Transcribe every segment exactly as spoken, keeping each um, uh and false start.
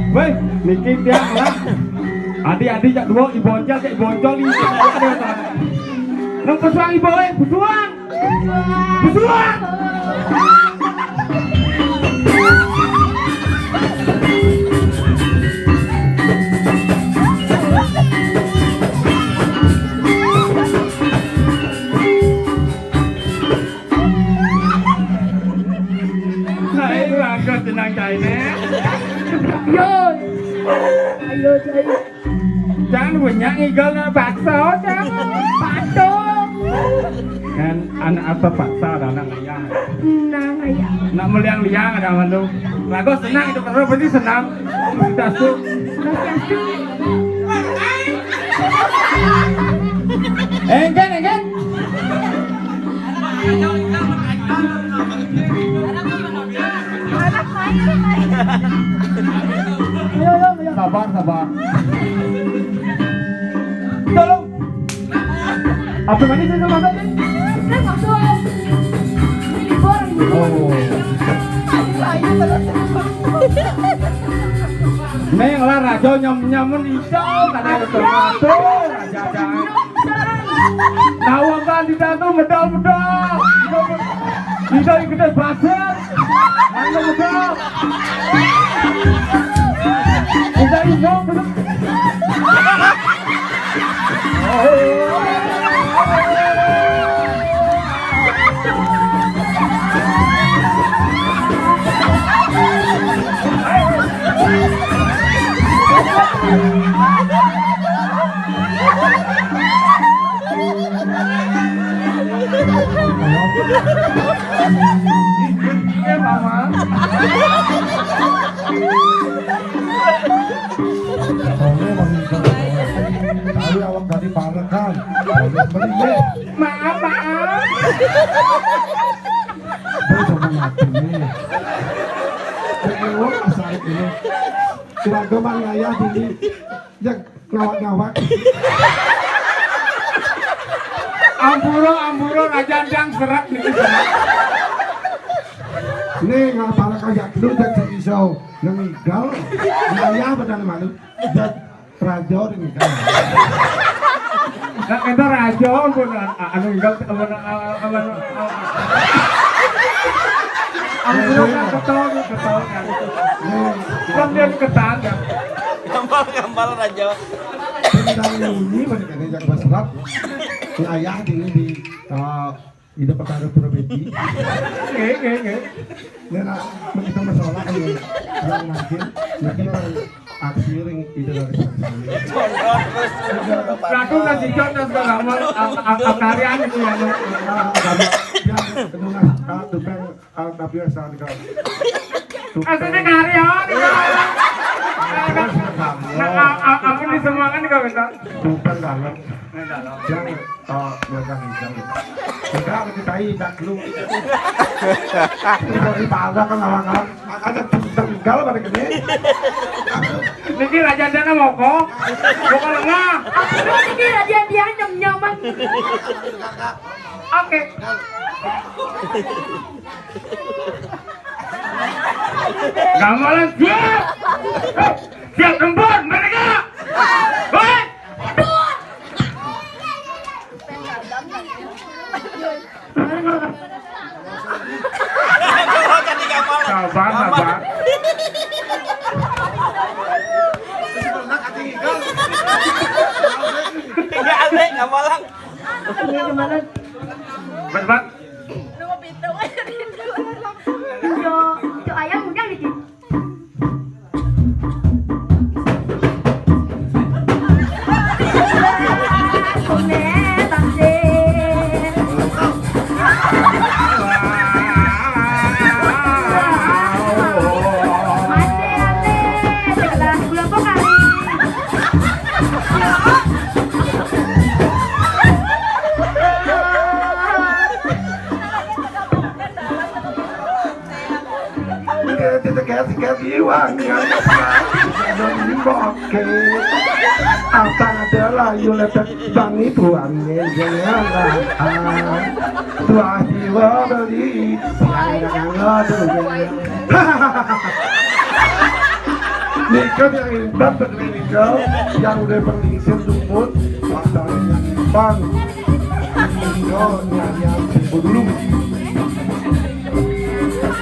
Wéh, niki tiang lah. Adi-adi jak dua, iboncol jak iboncol, ini ada, ada. Nang pesuang ibu, eh, pesuang. Pesuang. Hai, bagus tenang cai né. Yo. Ayo, cai. Jangan banyak ngigel na bakso, jangan. Patung. Kan anak apa paksa ada anak ayah. Nang ayah. Nak meliang-liang ada mantu. Bagus senang itu, kalau berarti senang. Sudah su. Sudah su. Engken, engken. Sabar, sabar. Tolong. Apa tadi saya sama tadi? Kan masuk. Ini libur, libur. Oh. Ayo, ayo, terus. Neng lah raja nyam-nyaman ijo, kada ada termasuk. Raja, raja. Nawang kan tidak tuh medal-medal. Tidak, tidak ikut basket. Ayo, medal. Udah ijo, belum. Iya, Mama. Soalnya wangi banget. Tahu awak dari Parekan. Banyak beli, ya. Maaf, maaf. Boy sama mati nih. Cek lu asal ini. Kira-kira mang ayah dini. Yang ngawak-ngawak. Ampura, ampura, raja dang serak nih. Nih, ngapa kayak lu dan si Iso yang ngigel? Ayah benar malu. Dan Raja nih kan. Nah, kita raja pun, a-, anu, enggak, apa, apa, apa, apa. Ampun, kan ketawa, kan ketawa, kan. Kan dia ketawa, kan. Gampang, gampang raja. Tentang ini, mereka ini yang berserap. Ayah ini di, eh, Ida perkara pura beti. Nggih, nggih, nggih. Nek nak kita masalah yang mungkin, mungkin aksi ring ida dari sana. Ratu nasi jot dan segala macam, a-, a-, a-, karya itu ya, no. Yang kedua, ah, tuh, Bang, ah, tapi asal juga. Aslinya karya, nih. Nah, a-, a-, aku disemangatkan juga, minta. Bukan banget. Minta, no. Yang Oh, ya udah, ya udah. Enggak, kita tai, tak lu. Kita di Padang kan, kawan-kawan. Makanya tenggal pada gede. Niki raja dana moko. Moko lengah. Aku niki raja dia nyem-nyemen. Oke. Gamelan, siap. Siap tempur mereka. Hei. Sabar, sabar. Iya, Alek, gamelan. Cepat, cepat. Yo, itu ayam udah gitu. Kita kasih iwang yang dipakai. Apa adalah Yo lepet bangi tuan nih, jangan lah. Ah, tuah jiwa beli, yang nganggo tuh, jangan. Nika yang hebat, nika yang udah pendingsir dumun, pasaran yang hebat. Yo, yang, yang tempo dulu.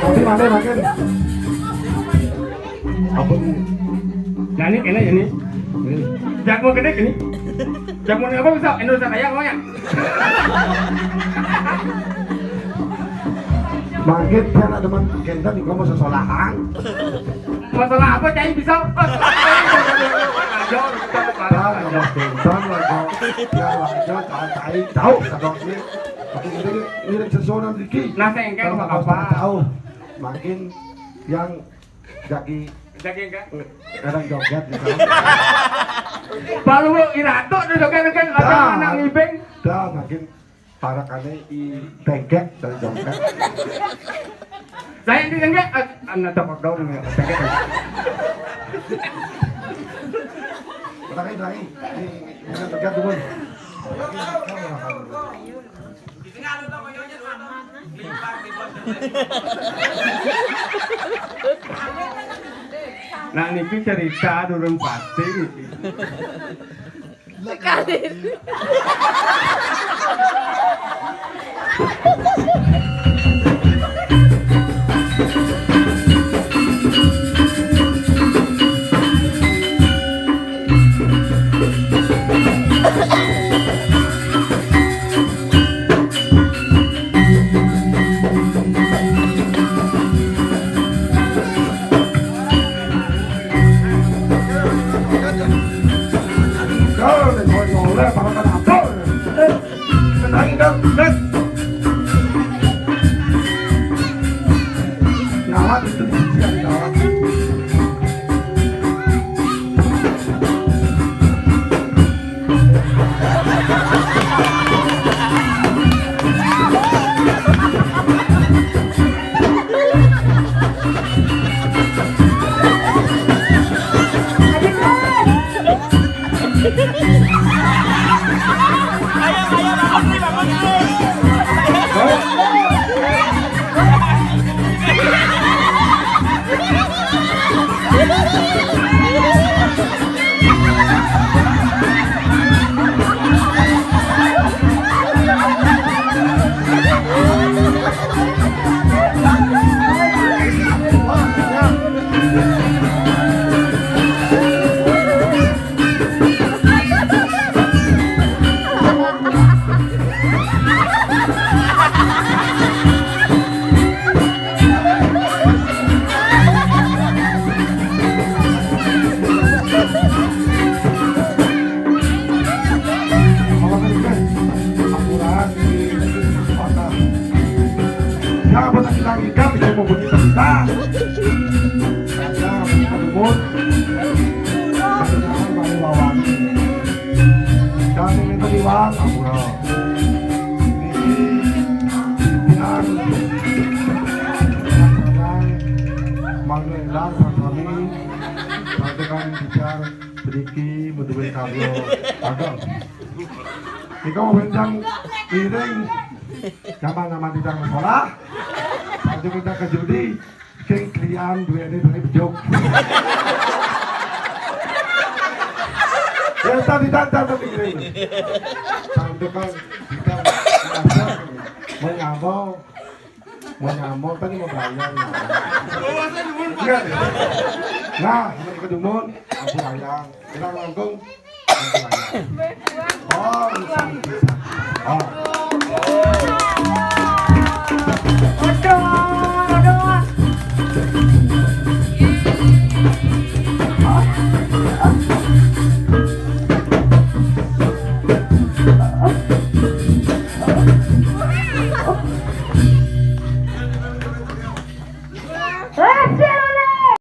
Tapi mana makin? Apa ini? Nah, ini kena ini. Ini. Jago gede ini. Jago apa bisa Indonesia kaya kau ya? Mangkit kan ada man kenten di kamu sesolahan. Masalah apa cai bisa? Masalah apa? Ayo, kita Bang, Bang, Bang, Bang, Bang, tahu, tahu, tahu, tahu, tahu, tahu, tahu, tahu, tahu, tahu, tahu, tahu, makin yang jagi jagi enggak kadang joget gitu. Baru irato tuh joget kan ada anak ngibing. Dah makin para kane i tengkek dari joget. Saya ini enggak anak tokok dong ya tengkek. Lagi lagi ini joget dulu. Nah niki cerita durung pasti niki. Kadir. Siapa tak bilang ikan bisa membuat cerita? Saya Pak Dukun. Saya Pak Iwawan. Dan ini tadi Iwan, ampura. Ini pimpinan Manuelan Pertani, sampaikan bicara sedikit menurut karyo. Agam. Iko mau bentang iring. Zaman-zaman tidak sekolah. Saya minta ke judi. Keng klian duwe ini dari bejok. Ya tadi tadi tadi ini. Santukan kita mau nyambung, mau nyambung tadi mau bayar. Enggak. Nah, mau ke dumun, aku bayar. Kita langsung. Oh,